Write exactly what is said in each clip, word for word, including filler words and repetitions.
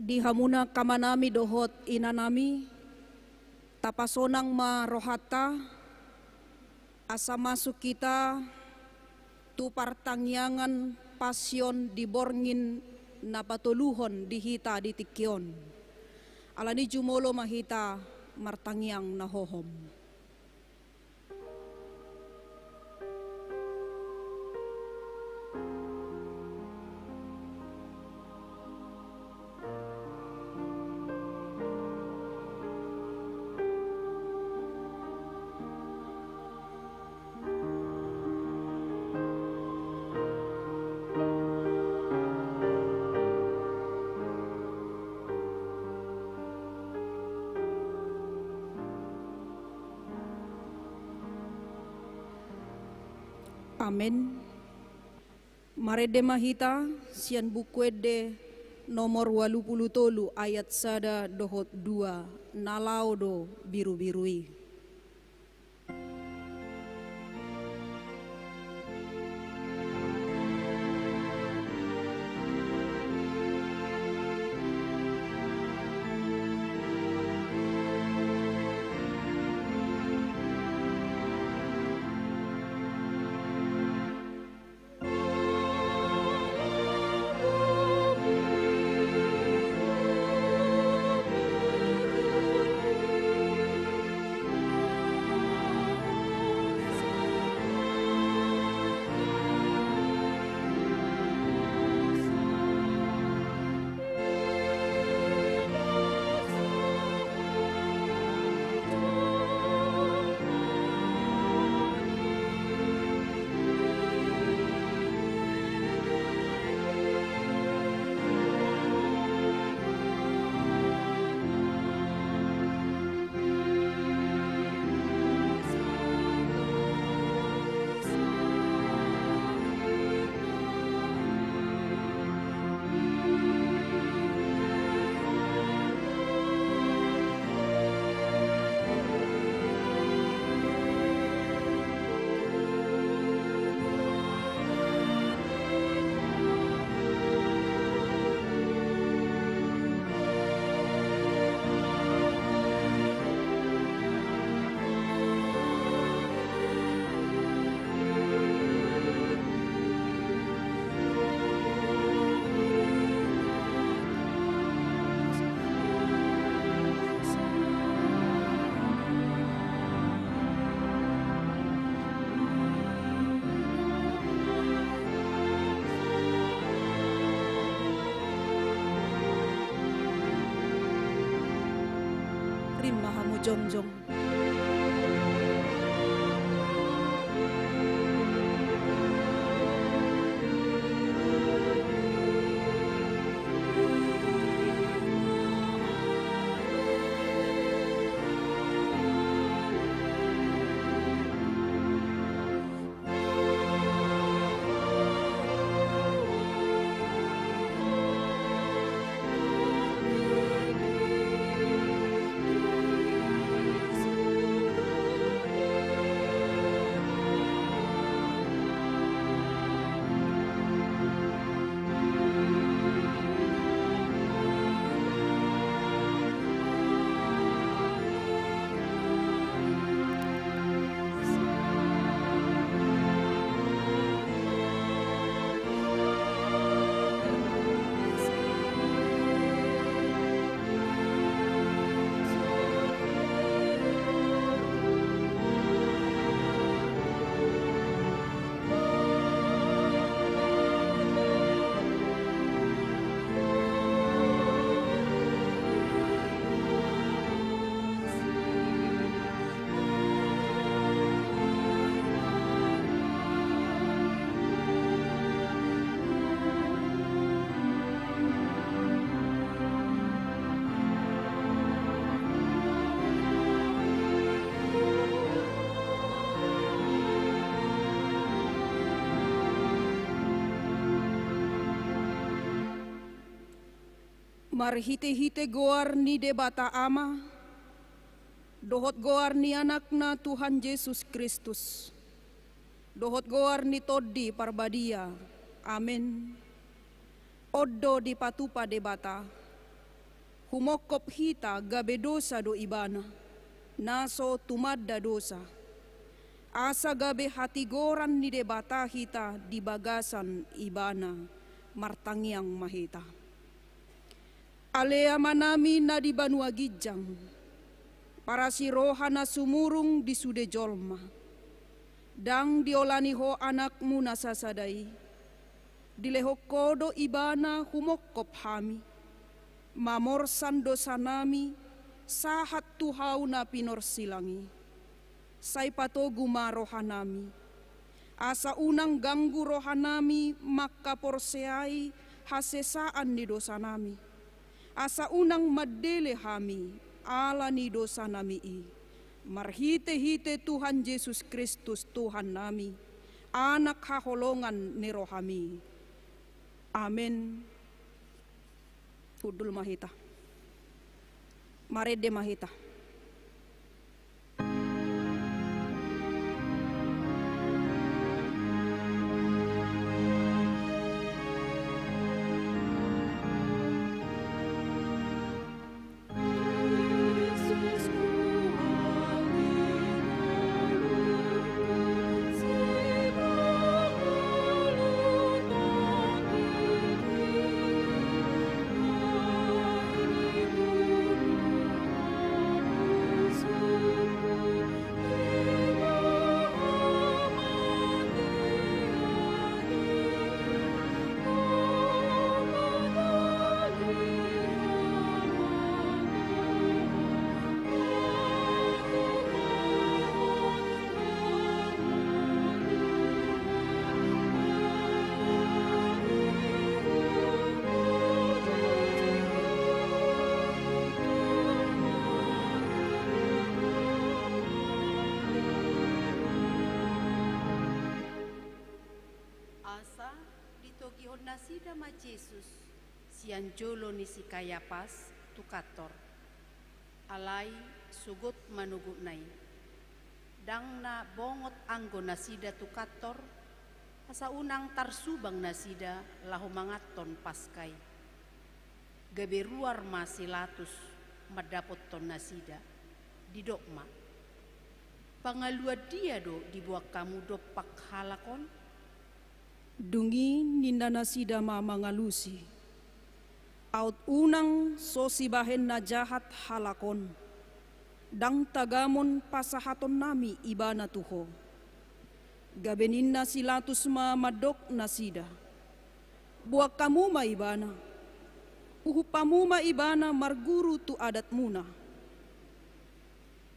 Di hamuna angka amanami dohot inanami, tapasonang ma rohanta, asa masuk hita tu partangiangan Pasion di borngin na patoluhon di hita di tingki on. Alani jumolo ma hita martangiang na hohom. Amen. Marende ma hita sian Buku Ende nomor ualu pulu tolu ayat sada dohot dua, na laho do birubiru i. Rim ma hamu jongjong. Marhitehite goar ni Debata Ama, dohot goar ni Anakna Tuhan Jesus Kristus, dohot goar ni Tondi Parbadia. Amen. On do dipatupa Debata, Humongkop hita gabe dosa do ibana, na so tumanda dosa, asa gabe hatigoran ni Debata hita di bagasan ibana. Martangiang ma hita. Ale Amanami na di banua ginjang, parasi roha na sumurung di sude jolma, ndang diolani Ho Anakmu na sasada i, dilehon Ho do ibana humongkop hami, mamorsan dosanami sahat tu hau na pinorsilang i. Sai patogu ma rohanami, asa unang ganggu rohanami mangkaporseai hasesaan ni dosanami, asa unang mandele hami ala ni dosanami i, marhitehite Tuhan Jesus Kristus Tuhannami, Anak haholongan ni rohami. Amen. Hundul ma hita. Marende ma hita. Asa ditogihon nasida ma Jesus sian jolo ni si Kayapas tu kantor. Alai sogot manogotna i, ndang na bongot anggo nasida tu kantor, asa unang tarsubang nasida laho manganhon Paska i. Gabe ruar ma si Latus mandapothon nasida, didok ma: Pangaluan dia do diboan hamu dompak halak on? Dung i ninna nasida ma mangalusi: Aut unang so sibahen na jahat halak on, ndang tagamon pasahatonnami ibana tu ho. Gabe ninna si Latus ma mandok nasida: Boan hamu ma ibana, uhum hamu ma ibana marguru tu adatmuna.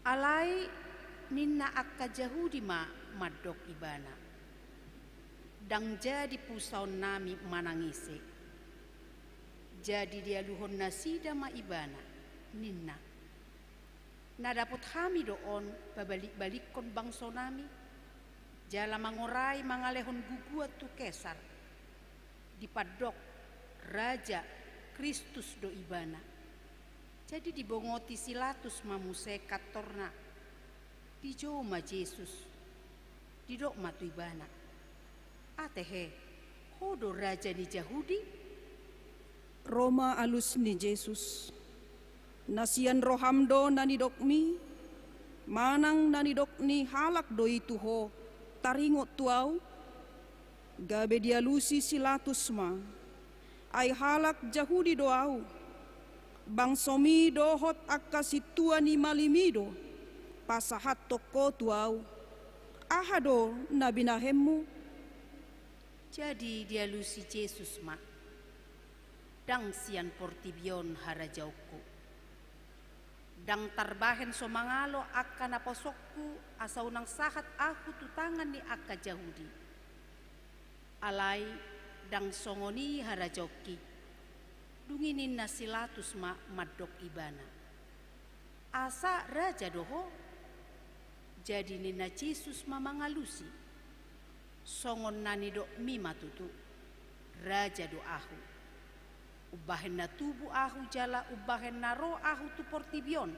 Alai ninna angka Jahudi ma mandok ibana: Ndang jadi pusaonnami manang ise. Jadi dialuhon nasida ma ibana, ninna: Na dapot hami do on pabalik-balikkon bangsonami, jala mangorai mangalehon guguan tu Kesar, dipandok raja, Kristus do ibana. Jadi dibongoti si Latus ma muse kantorna. Dijou ma Jesus, didok ma tu ibana: Ate he, ho do raja ni Jahudi? Ro ma alus ni Jesus: Na sian roham do na nidokmi, manang na nidok ni halak do i tu ho, taringot tu ahu? Gabe dialusi si Latus ma: Ai halak Jahudi do ahu. Bangsomi dohot angka sintua ni malimi do pasahathon ho tu ahu. Aha do na binahenmu? Jadi dialusi Jesus ma: Ndang sian portibi on harajaonku. Ndang tarbahen so mangalo angka naposongku, asa unang sahat ahu tu tangan ni angka Jahudi. Alai ndang songon i harajaonki. Dung i ninna si Latus ma mandok ibana: Asa raja do ho? Jadi ninna Jesus ma mangalusi: Songon na nidokmi ma tutu, raja do ahu. Umbahen na tubu ahu jala umbahen na ro ahu tu portibi on,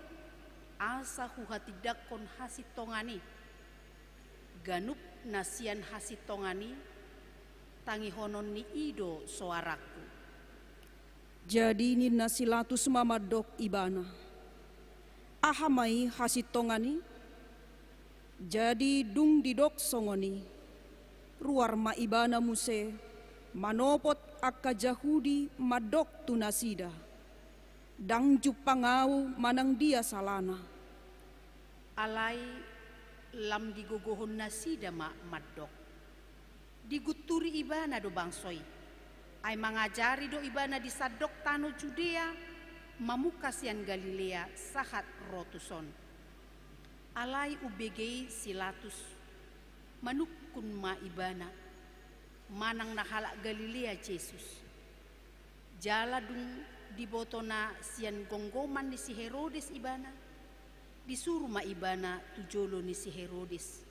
asa huhatindangkon hasintongan i. Ganup na sian hasintongan i, tangihonon ni i do soarangku. Jadi ninna si Latus ma mandok ibana: Aha ma i hasintongan i? Jadi dung didok songon i, ruar ma ibana muse manopot angka Jahudi mandok tu nasida: Ndang jumpang ahu manang dia salana. Alai lam digogohon nasida ma mandok: Digunturi ibana do bangso i. Ai mangajari do ibana di sandok tano Judea, mamungka sian Galilea sahat ro tuson. Alai umbege i si Latus, manungkun ma ibana manang na halak Galilea Jesus. Jala dung dibotona sian gomgoman ni si Herodes ibana, disuru ma ibana tu jolo ni si Herodes.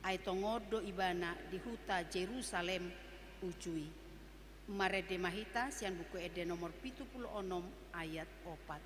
Ai tongon do ibana di huta Jerusalem uju i. Marende ma hita sian Buku Ende nomor pitu pulu onom, ayat opat.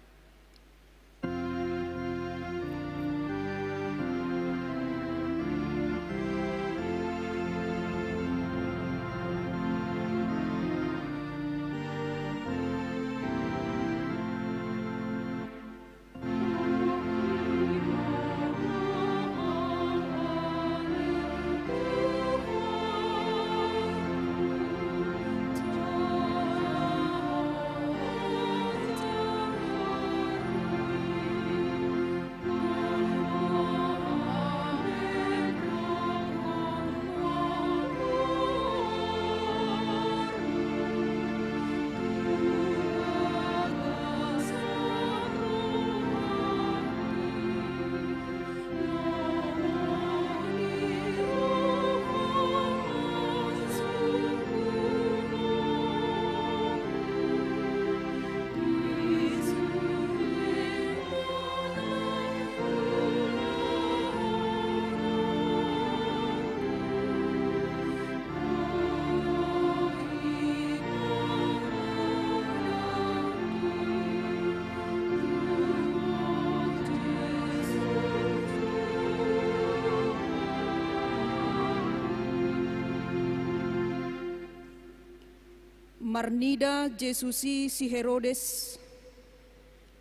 Marnida Jesus i si Herodes,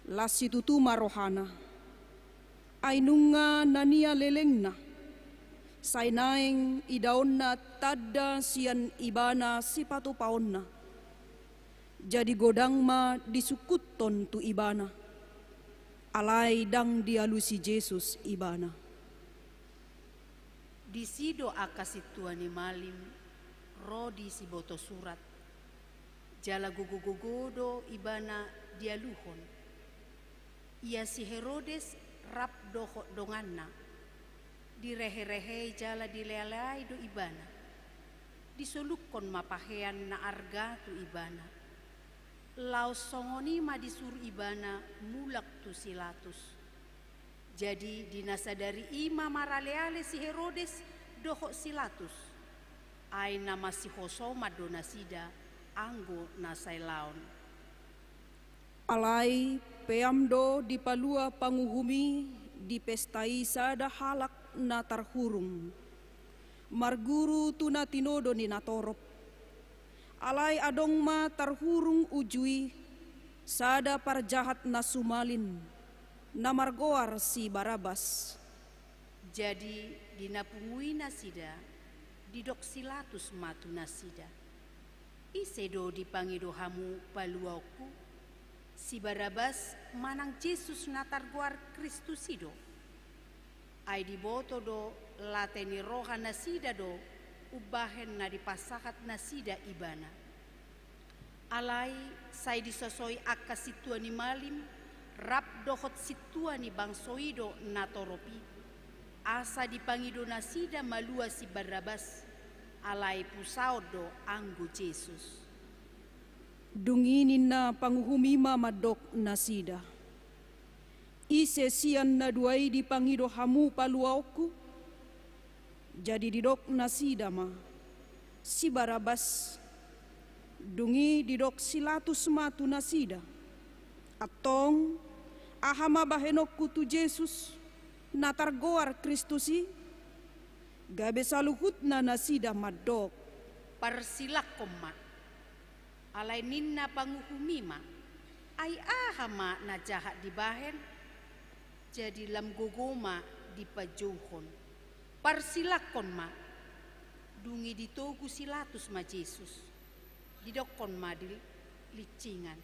las situtu ma rohana. Ai nunga na nialelengna, sai naeng idaonna tanda sian ibana sipatupaonna. Jadi godang ma disungkuthon tu ibana, alai ndang dialusi Jesus ibana. Disi do angka sintua ni malim ro di siboto surat, jala gogo-gogo do ibana dialuhon. Ia si Herodes rap dohot donganna, direhe-rehei jala dilealeai do ibana. Disolukkon ma pahean na arga tu ibana. Laos songon i ma disuru ibana mulak tu si Latus. Jadi di na sadari i ma maraleale si Herodes dohot si Latus. Ai na masihosoman do nasida anggo na sai laon. Alai peam do dipalua panguhum i di pesta i sada halak na tarhurung, marguru tu na tinodo ni natorop. Alai adong ma tarhurung uju i sada parjahat na sumalin, na margoar si Barabas. Jadi di na pungu i nasida, didok si Latus ma tu nasida: Ise do dipangido hamu paluaonku? Si Barabas manang Jesus na targoar Kristus i do? Ai diboto do late ni roha nasida do umbahen na dipasahat nasida ibana. Alai sai disosoi angka sintua ni malim rap dohot sintua ni bangso i do natorop i, asa dipangido nasida malua si Barabas, alai pusaon do anggo Jesus. Dung i ninna panguhum i ma mandok nasida: Ise sian na dua i dipangido hamu paluaonku? Jadi didok nasida ma: Si Barabas. Dung i didok si Latus ma tu nasida: Antong, aha ma bahenonku tu Jesus, na targoar Kristus i? Gabe saluhutna nasida mandok: Parsilangkon ma. Alai ninna panguhum i ma: Ai aha ma na jahat dibahen? Jadi lam gogo ma dipanjouhon. Parsilangkon ma. Dung i ditogu si Latus ma Jesus. Didokkon ma di linsingan.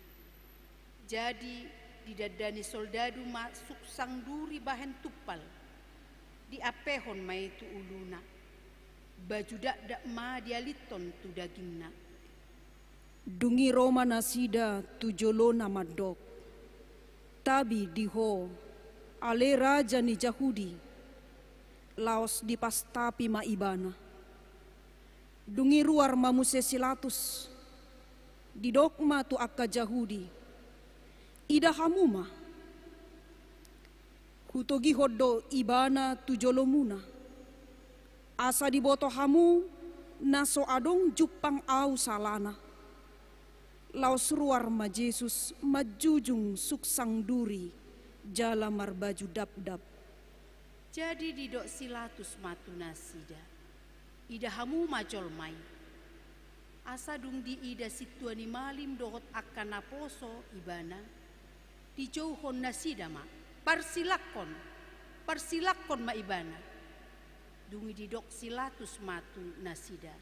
Jadi didandani soldadu ma suksang duri bahen tumpal. Diampehon ma i tu uluna. Baju dakdak ma dialinhon tu dagingna. Dung i ro ma nasida tu jolona mandok: Tabi di ho, ale raja ni Jahudi! Laos dipastapi ma ibana. Dung i ruar ma muse si Latus. Didok ma tu angka Jahudi: Ida hamu ma. Hutogihon do ibana tu jolomuna, asa diboto hamu na so adong jumpang ahu salana. Laos ruar ma Jesus manjujung suksang duri jala marbaju dakdak. Jadi didok si Latus ma tu nasida: Ida hamu ma jolma i. Asa dung diida sintua ni malim dohot angka naposo ibana, dijouhon nasida ma: Parsilangkon, parsilangkon ma ibana. Dung i didok si Latus ma tu nasida: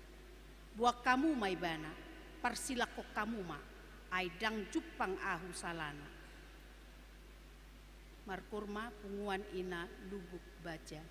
Boan hamu ma ibana, parsilangkon hamu ma, ai ndang jumpang ahu salana. Marpor ma punguan ina lubuk baja.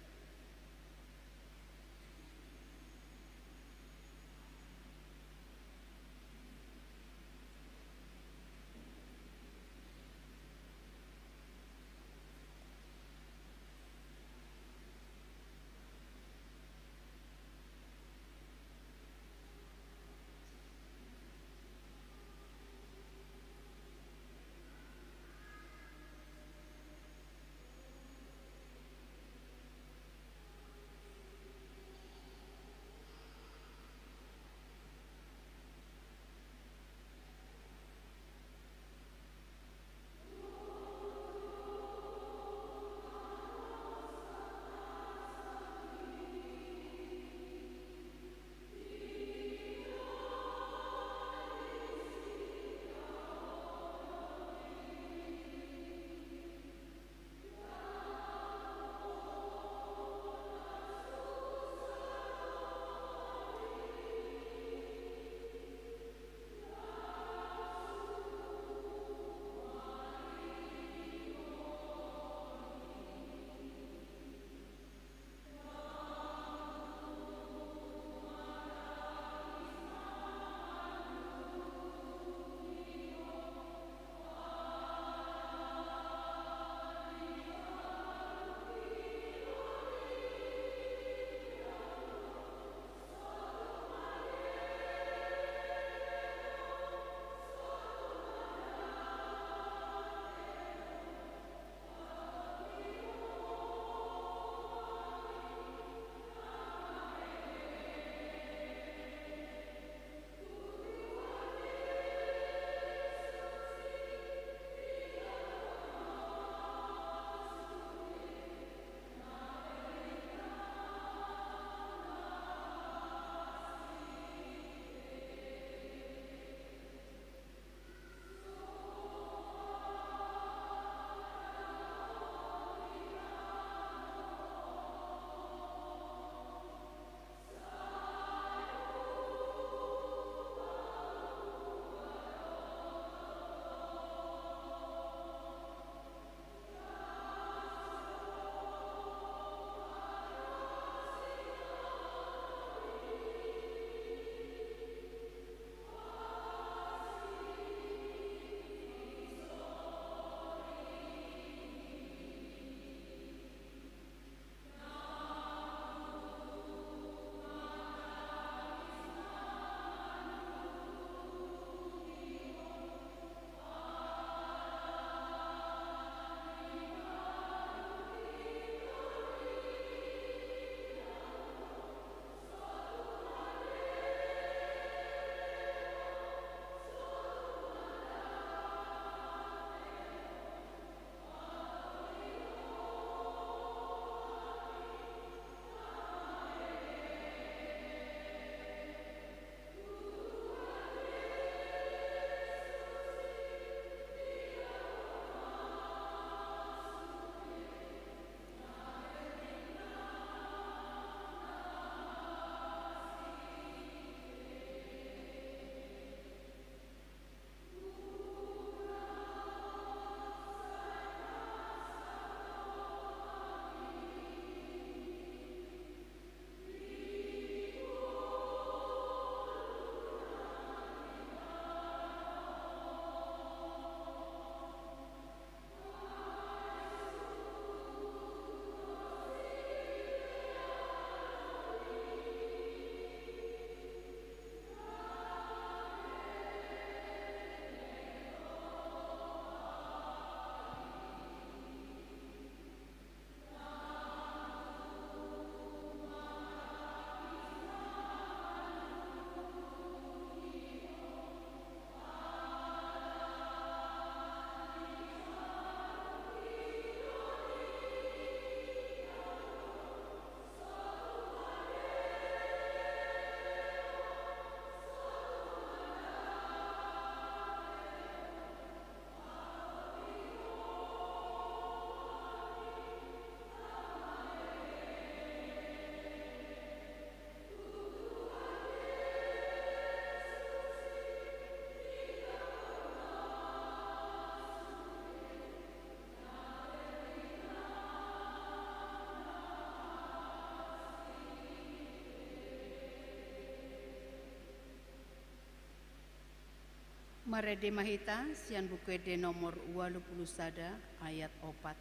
Marende ma hita sian Buku Ende nomor ualu pulu sada, ayat opat.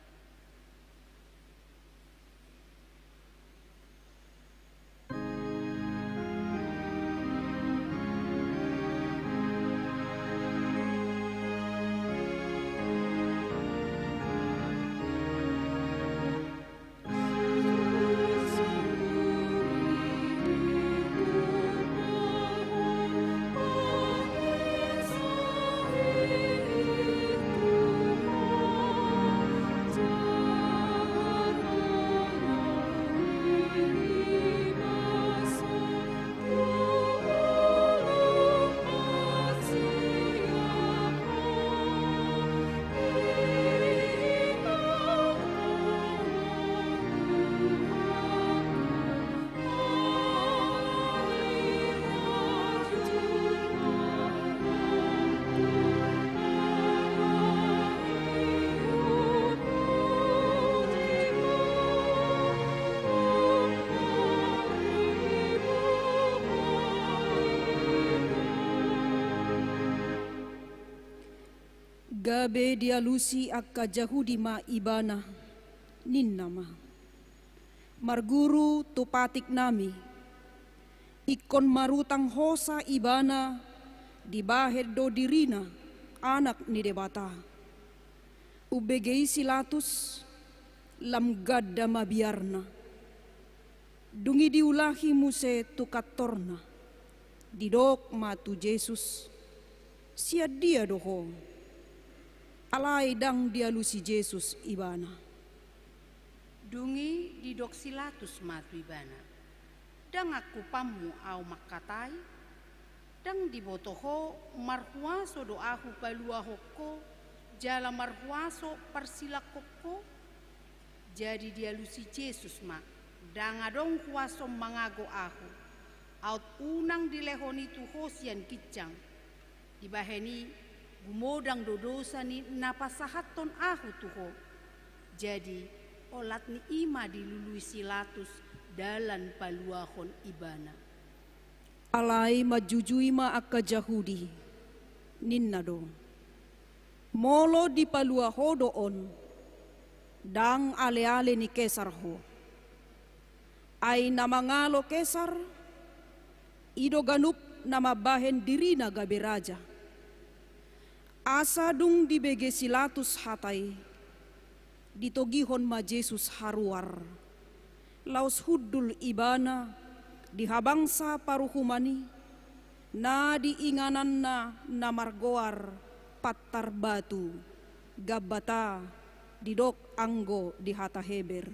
Gabe dialusi angka Jahudi ma Ibana, ninna ma: Marguru tu patik nami. Ingkon marutang hosa Ibana, dibahen do dirina Anak ni Debata. Umbege i si Latus, lam ganda ma biarna. Dung i diulahi muse tu kantorna. Didok ma tu Jesus: Sian dia do ho? Alai ndang dialusi Jesus ibana. Dung i didok si Latus ma tu ibana: Ndang angkupanmu ahu mangkatai? Ndang diboto ho marhuaso do ahu paluahon ho jala marhuaso parsilangkon ho? Jadi dialusi Jesus ma: Ndang adong huaso mangago ahu, aut unang dilehon i tu ho sian ginjang. Dibahen i, gumodang do dosa ni na pasahathon ahu tu ho. Jadi, olat ni i ma dilului si Latus dalan paluahon ibana. Alai manjujui ma angka Jahudi, ninna do: Molo dipalua ho do on, ndang aleale ni Kesar ho. Ai na mangalo Kesar, i do ganup na mambahen dirina gabe raja. Asa dung dibege si Latus hata i, ditogihon ma Jesus haruar. Laos hundul ibana di habangsa paruhuman i, na di ingananna na margoar Pantar Batu, Gabata, didok anggo di hata Heber.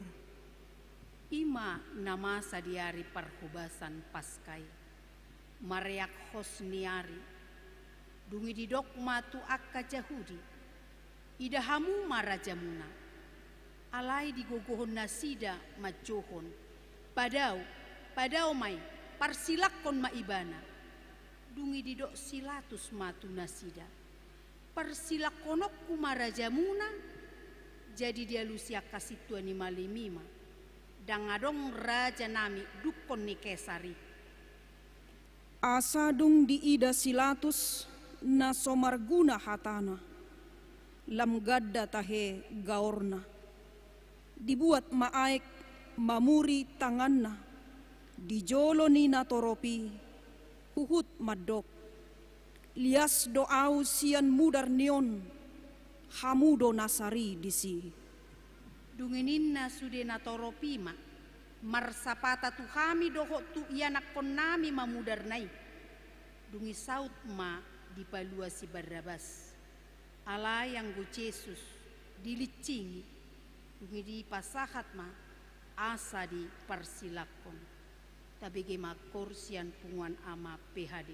I ma na masa di ari parhobasan Paska i, mareak hos ni ari. Dung i didok ma tu angka Jahudi: Ida hamu ma rajamuna. Alai digogohon nasida manjouhon: Padao, padao ma i, parsilangkon ma ibana. Dung i didok si Latus ma tu nasida: Parsilangkononku ma rajamuna? Jadi dialusi angka sintua ni malim i ma: Ndang adong raja nami dungkon ni Kesar i. Asa dung diida si Latus na so marguna hatana, lam ganda tahe gaorna. Dibuat ma aek mamuri tanganna di jolo ni natorop i, huhut mandok: Lias do ahu sian mudar ni on, hamu do na sari disi. Dung i ninna sude natorop i ma: Marsapata tu hami dohot tu ianakkonnami ma mudarna i. Dung i saut ma dipalua si Barrabas. Alai anggo Jesus dilinsingi, dung i dipasahat ma asa diparsilangkon. Tabege ma angkor sian punguan ama P H D.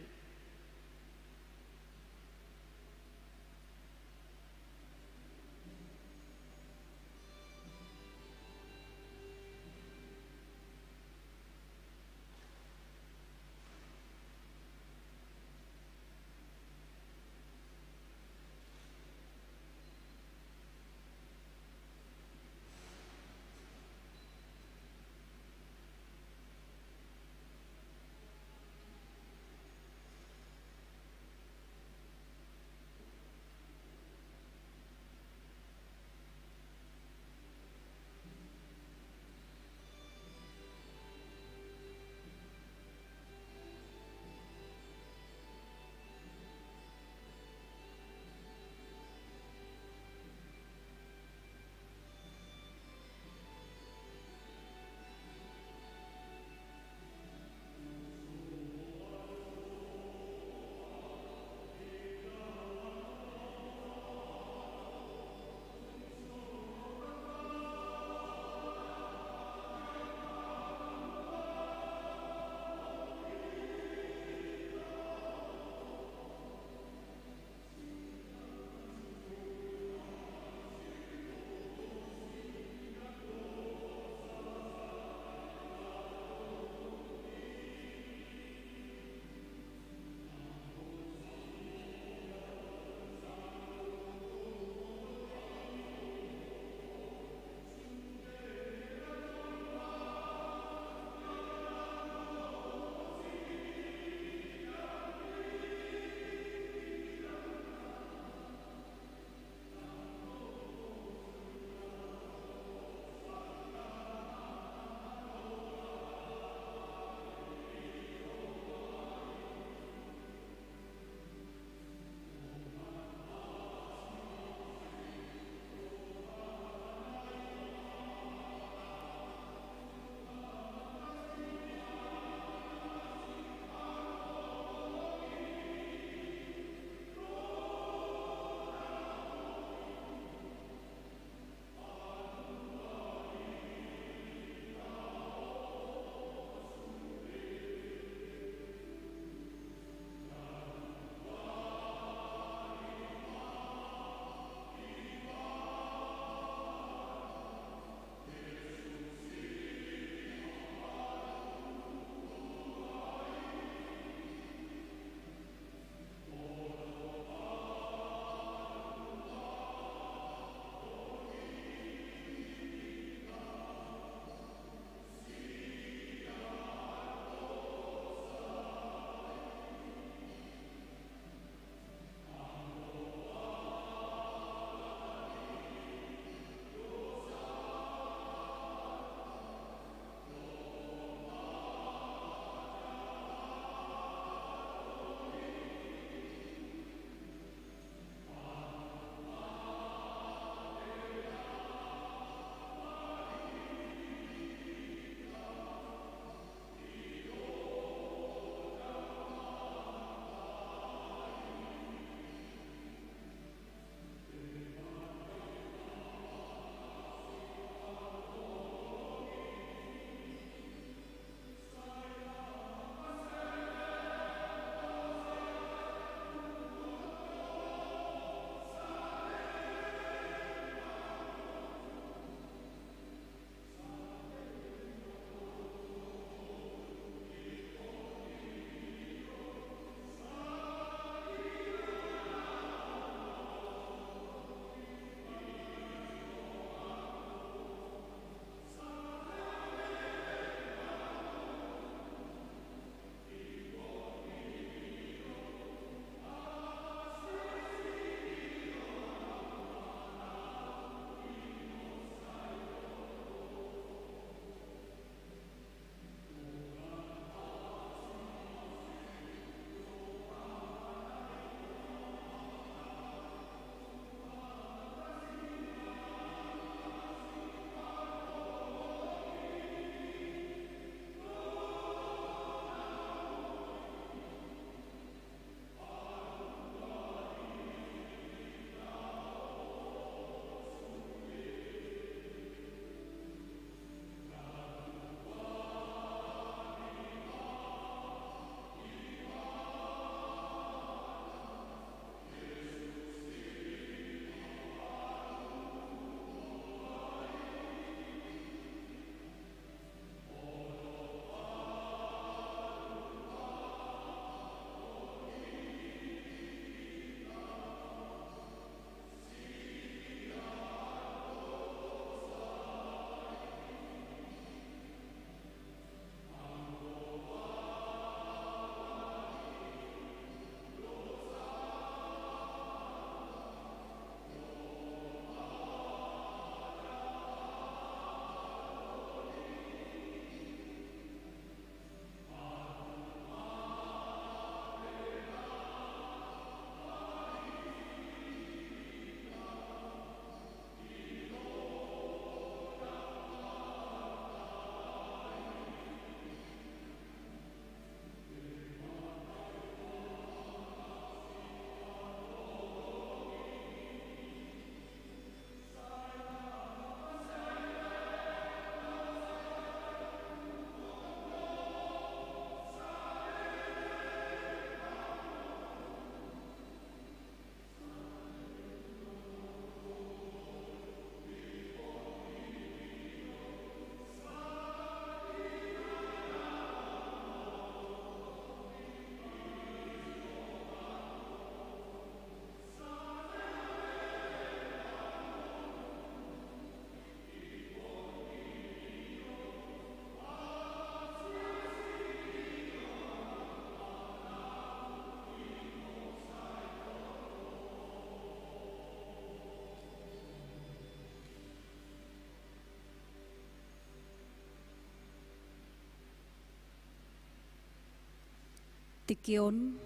Tingki on,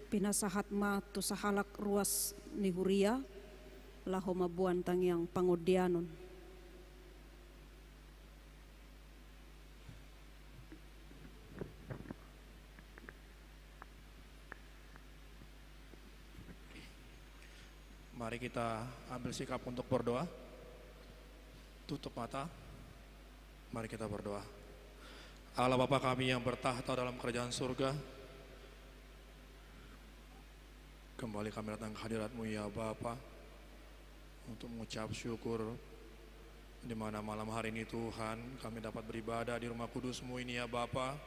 pinasahat ma tu sahalak ruas ni huria, laho mamboan tangiang pangondianon. Mari kita ambil sikap untuk berdoa. Tutup mata. Mari kita berdoa. Allah Bapa kami yang bertakhta dalam kerajaan surga, kembali kami datang ke hadirat-Mu, ya Bapa, untuk mengucap syukur, di mana malam hari ini, Tuhan, kami dapat beribadah di rumah kudus-Mu ini, ya Bapa,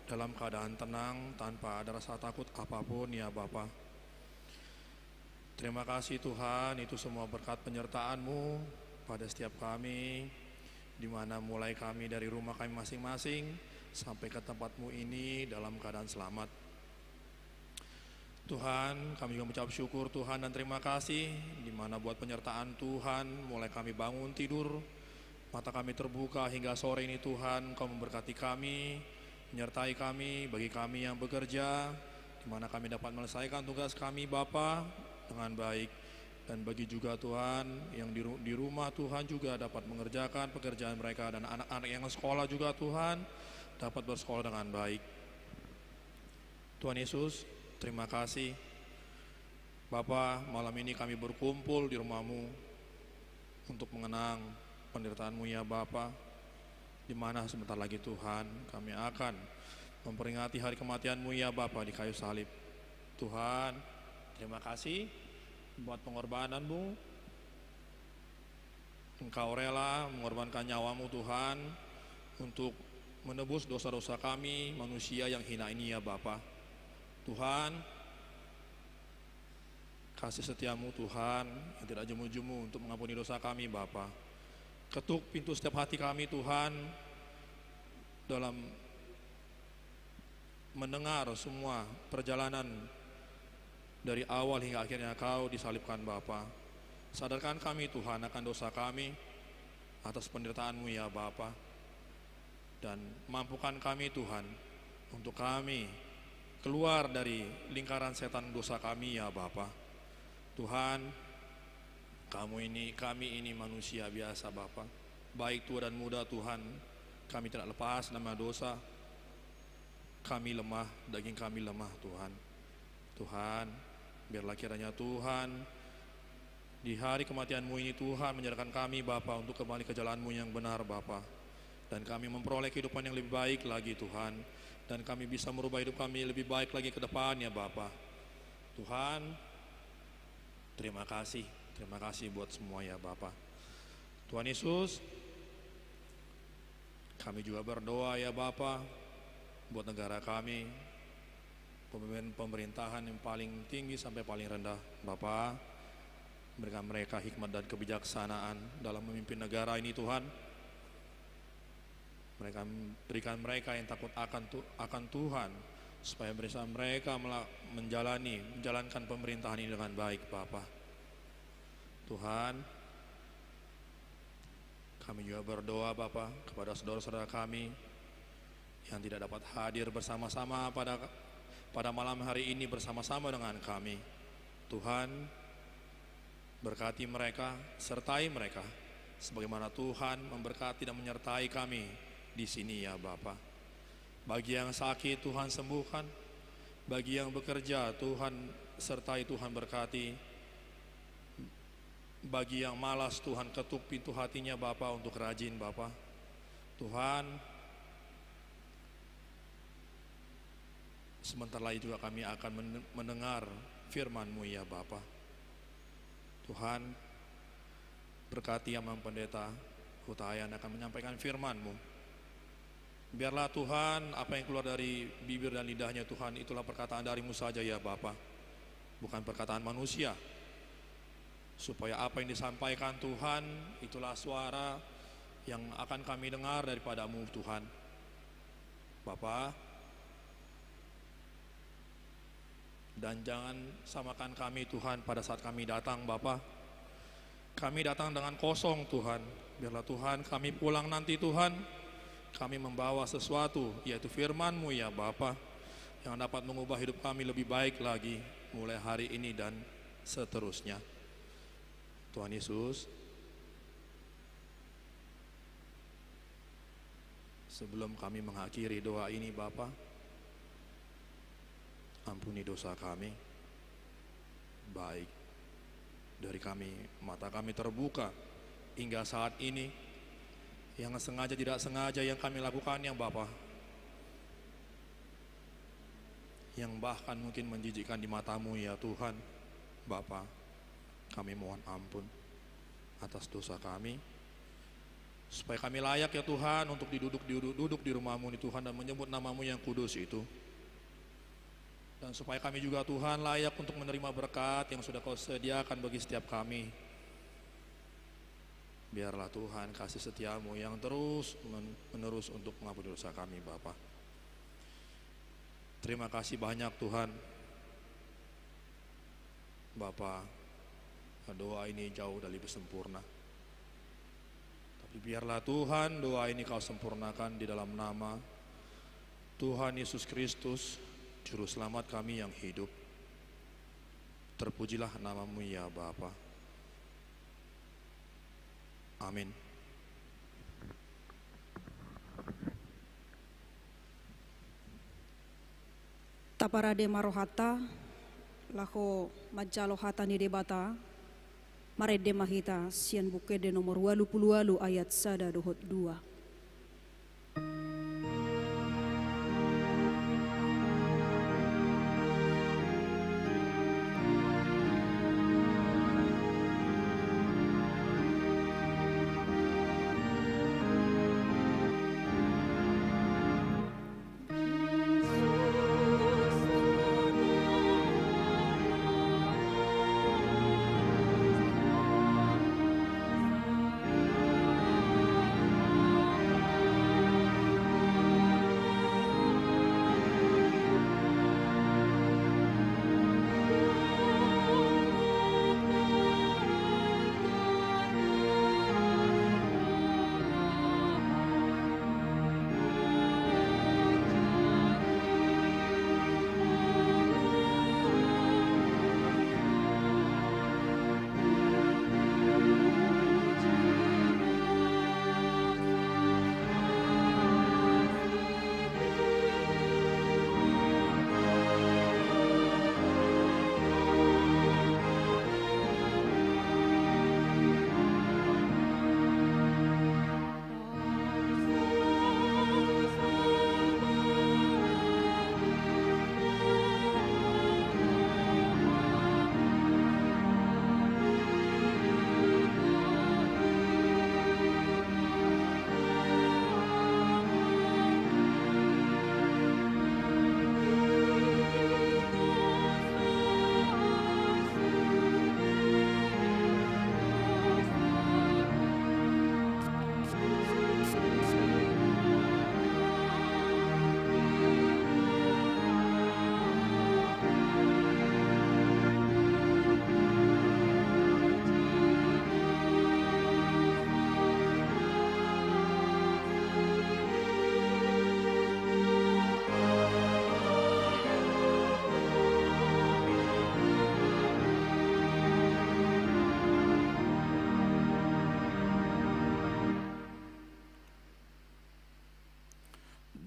dalam keadaan tenang, tanpa ada rasa takut apapun, ya Bapa. Terima kasih, Tuhan, itu semua berkat penyertaan-Mu pada setiap kami, di mana mulai kami dari rumah kami masing-masing sampai ke tempat-Mu ini dalam keadaan selamat. Tuhan, kami juga mengucap syukur, Tuhan, dan terima kasih, di mana buat penyertaan Tuhan, mulai kami bangun tidur, mata kami terbuka hingga sore ini, Tuhan, Engkau memberkati kami, menyertai kami, bagi kami yang bekerja, di mana kami dapat menyelesaikan tugas kami, Bapa, dengan baik. Dan bagi juga, Tuhan, yang di ru-, di rumah, Tuhan, juga dapat mengerjakan pekerjaan mereka, dan anak-anak yang sekolah juga, Tuhan, dapat bersekolah dengan baik. Tuhan Yesus, terima kasih. Bapa, malam ini kami berkumpul di rumah-Mu untuk mengenang penderitaan-Mu, ya Bapa, di mana sebentar lagi, Tuhan, kami akan memperingati hari kematian-Mu, ya Bapa, di kayu salib. Tuhan, terima kasih buat pengorbanan-Mu. Engkau rela mengorbankan nyawa-Mu, Tuhan, untuk menebus dosa-dosa kami, manusia yang hina ini, ya Bapa. Tuhan, kasih setia-Mu, Tuhan, yang tidak jemu-jemu untuk mengampuni dosa kami, Bapa. Ketuk pintu setiap hati kami, Tuhan, dalam mendengar semua perjalanan dari awal hingga akhirnya Kau disalibkan, Bapa. Sadarkan kami, Tuhan, akan dosa kami atas penderitaan-Mu, ya Bapa. Dan mampukan kami, Tuhan, untuk kami keluar dari lingkaran setan dosa kami, ya Bapa. Tuhan, kamu ini, kami ini manusia biasa, Bapa. Baik tua dan muda, Tuhan, kami tidak lepas nama dosa. Kami lemah, daging kami lemah, Tuhan. Tuhan, biarlah kiranya, Tuhan, di hari kematian-Mu ini, Tuhan, menyadarkan kami, Bapa, untuk kembali ke jalan-Mu yang benar, Bapa. Dan kami memperoleh kehidupan yang lebih baik lagi, Tuhan. Dan kami bisa merubah hidup kami lebih baik lagi ke depannya, Bapa. Tuhan, terima kasih. Terima kasih buat semua, ya Bapa. Tuhan Yesus, kami juga berdoa, ya Bapa, buat negara kami, pemimpin pemerintahan yang paling tinggi sampai paling rendah. Bapa, berikan mereka hikmat dan kebijaksanaan dalam memimpin negara ini, Tuhan. Mereka, berikan mereka yang takut akan Tu-, akan Tuhan, supaya bisa mereka mela-, menjalani, menjalankan pemerintahan ini dengan baik, Bapa. Tuhan, kami juga berdoa, Bapa, kepada saudara-saudara kami yang tidak dapat hadir bersama-sama pada, pada malam hari ini bersama-sama dengan kami. Tuhan, berkati mereka, sertai mereka, sebagaimana Tuhan memberkati dan menyertai kami di sini, ya Bapa. Bagi yang sakit, Tuhan sembuhkan. Bagi yang bekerja, Tuhan sertai, Tuhan berkati. Bagi yang malas, Tuhan ketuk pintu hatinya, Bapa, untuk rajin, Bapa. Tuhan, sebentar lagi juga kami akan men-, mendengar firman-Mu, ya Bapa. Tuhan, berkati Amang Pendeta Hutayan akan menyampaikan firman-Mu. Biarlah, Tuhan, apa yang keluar dari bibir dan lidahnya, Tuhan, itulah perkataan dari-Mu saja, ya Bapa. Bukan perkataan manusia. Supaya apa yang disampaikan, Tuhan, itulah suara yang akan kami dengar daripada-Mu, Tuhan. Bapa, dan jangan samakan kami, Tuhan, pada saat kami datang, Bapa. Kami datang dengan kosong, Tuhan. Biarlah, Tuhan, kami pulang nanti, Tuhan, kami membawa sesuatu, yaitu firman-Mu, ya Bapa, yang dapat mengubah hidup kami lebih baik lagi mulai hari ini dan seterusnya. Tuhan Yesus, sebelum kami mengakhiri doa ini, Bapa, ampuni dosa kami, baik dari kami, mata kami terbuka hingga saat ini, yang sengaja tidak sengaja yang kami lakukan, yang Bapa, yang bahkan mungkin menjijikkan di mata-Mu, ya Tuhan, Bapa, kami mohon ampun atas dosa kami, supaya kami layak, ya Tuhan, untuk diduduk, duduk, duduk di rumah-Mu ini, Tuhan, dan menyebut nama-Mu yang kudus itu. Dan supaya kami juga, Tuhan, layak untuk menerima berkat yang sudah Kau sediakan bagi setiap kami. Biarlah, Tuhan, kasih setia-Mu yang terus men-, menerus untuk mengampuni dosa kami, Bapa. Terima kasih banyak, Tuhan. Bapa, doa ini jauh dari sempurna. Tapi biarlah, Tuhan, doa ini Kau sempurnakan di dalam nama Tuhan Yesus Kristus, Juru Selamat kami yang hidup. Terpujilah nama-Mu, ya Bapa. Amin. Taparade ma rohanta, laho manjalo hata ni Debata. Marende ma hita sian Buku Ende nomor ualu pulu ualu, ayat sada dohot dua.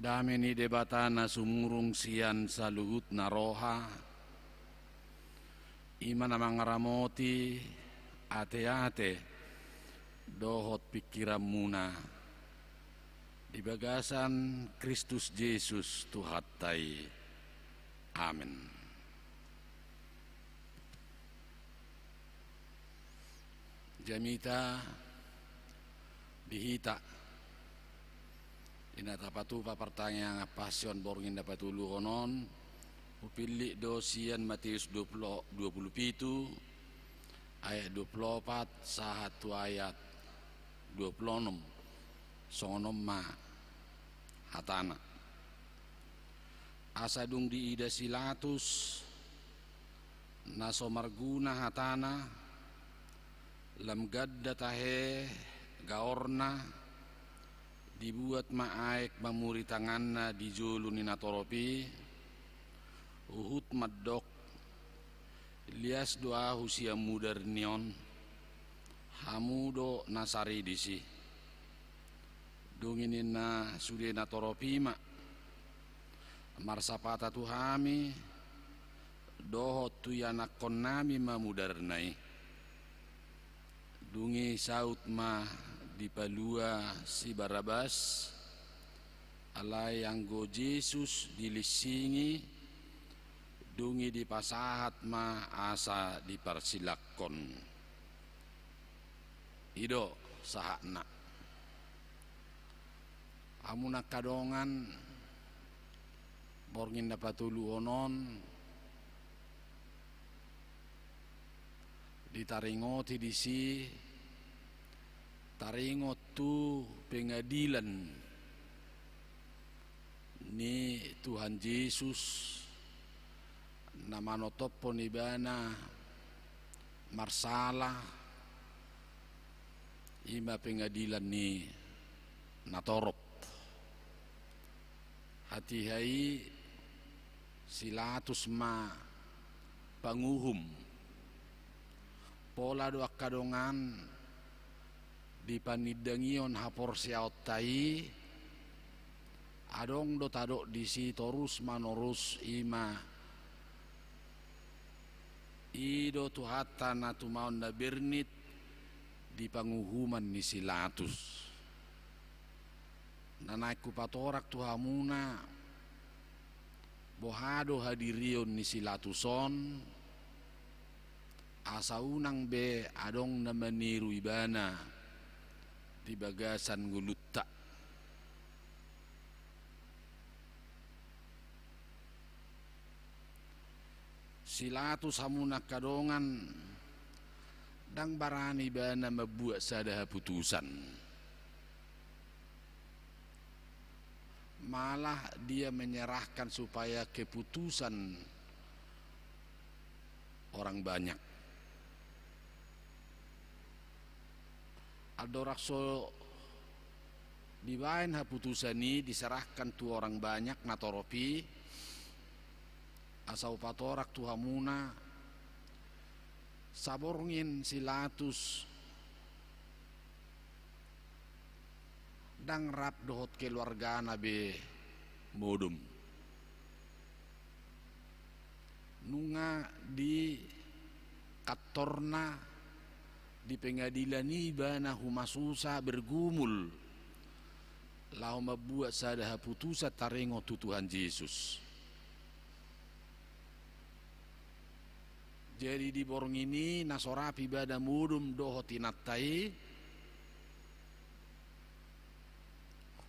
Dame ni Debata na sumurung sian saluhutna roha, i ma na mangaramoti ateate dohot pingkiranmuna di bagasan Kristus Jesus Tuhanta i. Amen. Jamita di hita di na tapatupa partangiangan Pasion borngin na patoluhon on, hupillit do sian Mateus dua pulu, dua pulu pitu, ayat dua pulu opat sahat tu ayat dua pulu onom. Songon on ma hatana. Asa dung diida si Latus na so marguna hatana, lam ganda tahe gaorna, dibuat ma aek mamuri tanganna di jolo ni natorop i, Huhut mandok, lias do ahu sian mudar ni on, hamu do na sari disi. Dung i ninna sude natorop i ma, marsapata tu hami dohot tu ianakkonnami ma mudarna i. Dung i saut ma dipalua si Barabas, alai anggo Jesus dilinsingi, dung i dipasahat ma asa diparsilakkon. I do sahatna. Hamu na angka dongan, borngin na patoluhon on ditaringoti disi, taringot tu pengadilan ni Tuhan Jesus na manotophon ibana marsala, i ma pengadilan ni natorop. Hatiha i si Latus ma panguhum. Pola do angka dongan di panindangihon haporseaonta i, adong do tadok disi torus manorus, i ma i do Tuhanta na tumaon na bernit di panguhuman ni si Latus. Na naeng hupatorang tu hamuna, boha do hadirion ni si Latus on, asa unang be adong na maniru ibana di bagasan ngolunta. Si Latus, hamu na angka dongan, ndang barani ibana mambuat sada haputusan. Malah dia menyerahkan supaya keputusan orang banyak. Andorang so dibaen haputusan i, diserahkan tu orang banyak natorop i, asa hupatorang tu hamuna, saborngin si Latus ndang rap dohot keluargana be modom. Nunga di kantorna, di pengadilan i ibana humasusa bergumul laho mambuat sada haputusan taringot tu Tuhan Jesus. Jadi di borngin i na so rap ibana modom dohot inanta i,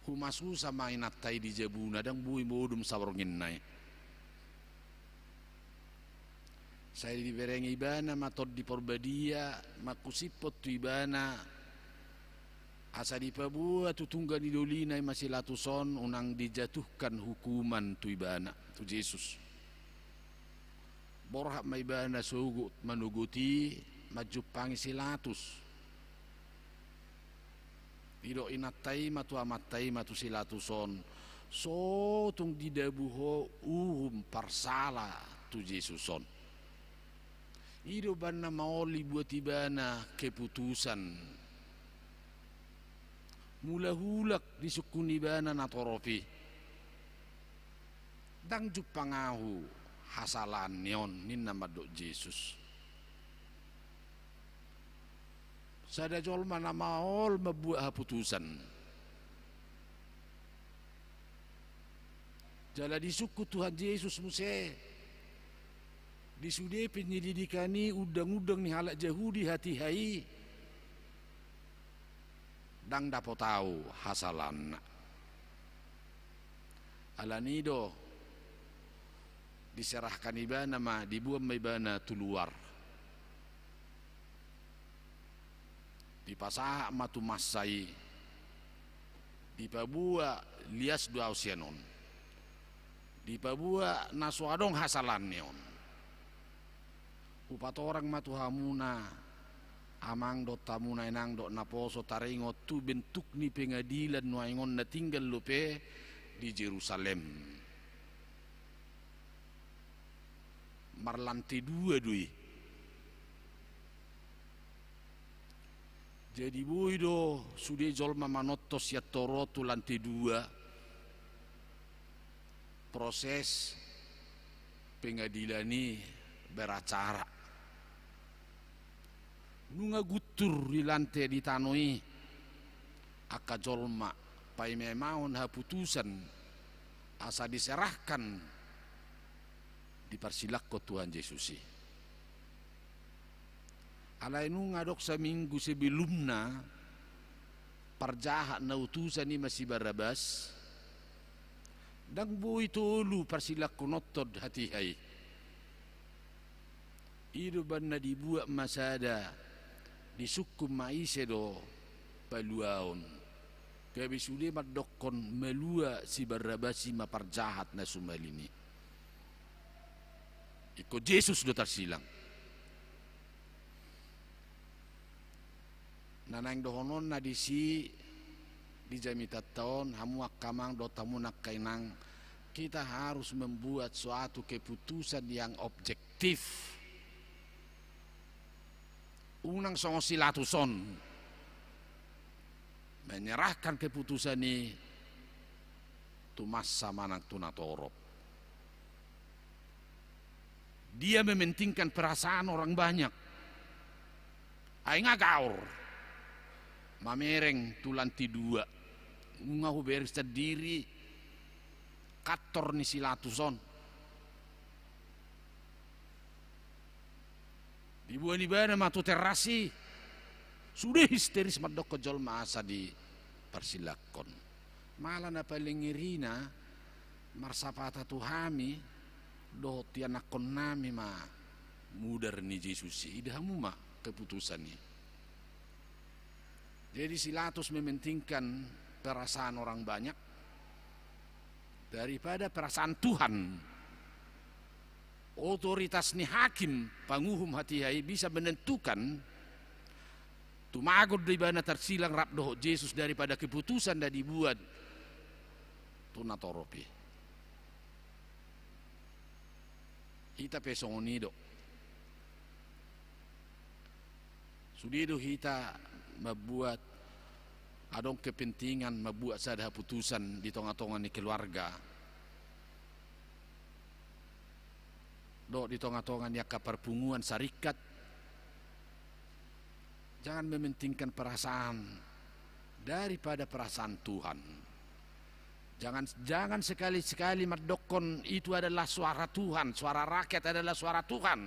humasusa ma inanta i di jabuna, ndang boi modom sabornginna i. Sai dibereng ibana ma Tondi Parbadia mangkusiphon tu ibana, asa dipaboa tu tungga ni dolina i ma si Latus on, unang dijatuhkan hukuman tu ibana, tu Jesus. Borhat ma ibana sogot manogot i manjumpangi si Latus. Didok inanta i ma tu amanta i ma tu si Latus on, so tung didabu ho uhum parsala tu Jesus on. I do umbahen na maol dibuat ibana keputusan. Mulak-ulak disungkun ibana natorop i. Ndang jumpang ahu hasalaan ni on, ninna mandok Jesus. Sada jolma na maol mambuat haputusan. Jala disungkun Tuhan Jesus muse, di sude penyelidikan i undang-undang ni halak Jahudi hatiha i, ndang dapot ahu hasalaanna. Alani i do diserahkan ibana ma, diboan ma ibana tu luar. Dipasahat ma tu massa i, dipaboa lias do ahu sian on, dipaboa na so adong hasalaan ni on. Hupatorang ma tu hamuna amang dohot hamuna inang dohot naposo, taringot tu bentuk ni pengadilan nuaeng on na tinggal dope di Jerusalem. marlante dua do i. Jadi boi do sude jolma manonton sian toru on tu lante dua, proses pengadilan i beracara. Nunga guntur di lante di tano i angka jolma, paima-imahon haputusan asa diserahkan, diparsilangkon Tuhan Jesus i. Alai nunga adong saminggu sebelumna, parjahat na utusan i ma si Barabas, ndang boi tolu parsilangkononhon hatiha i. I do umbahen na dibuat ma sada, disungkun ma ise do paluaon. Gabe sude mandokkon malua si Barabas i ma parjahat na sumalin i. Ingkon Jesus do tarsilang. Na naeng dohononna disi di jamitanta on, hamu angka amang dohot hamu angka inang, kita harus membuat suatu keputusan yang objektif. Unang songon si Latus on, menyerahkan keputusan i tu massa manang tu natorop. Dia mementingkan perasaan orang banyak. Ai nga gaor mamereng tu lante dua, nunga hubereng sandiri kantor ni si Latus on. Diboan ibana ma tu teras i, sude histeris mandokkon jolma asa diparsilangkon. Malah na paling irina, marsapata tu hami dohot ianakkonnami ma mudar ni Jesus i. Ida hamu ma keputusan i. Jadi si Latus mementingkan perasaan orang banyak daripada perasaan Tuhan. Otoritas ni hakim panguhum hatiha i bisa menentukan tumagon do ibana tarsilang rap dohot Jesus daripada keputusan na dibuat tu natorop i. Hita pe songon i do. Sude do hita mambuat, adong kepentingan mambuat sada haputusan di tonga-tonga ni keluarga dohot di tonga-tonga ni angka parpunguan, saringkat. Jangan mementingkan perasaan daripada perasaan Tuhan. Jangan, jangan sekali-sekali mandokkon itu adalah suara Tuhan, suara rakyat adalah suara Tuhan.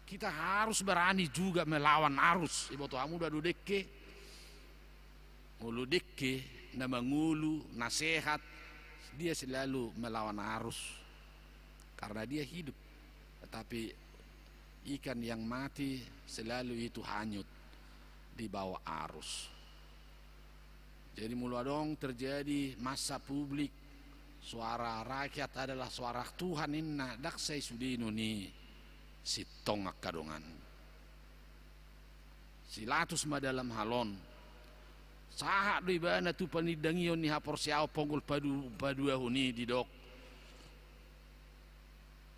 Kita harus berani juga melawan arus. Iboto hamu do, ado dengke? Molo dengke na mangolu, na sehat, dia selalu melawan arus. Karena dia hidup. Tetapi ikan yang mati selalu itu hanyut di bawah arus. Jadi molo adong terjadi massa publik, suara rakyat adalah suara Tuhan ninna, ndang sai sude non i sintong angka dongan. Si Latus ma dalam hal on. Sahat do ibana tu panindangion ni haporseaon ponggol padu-, paduahon i, didok: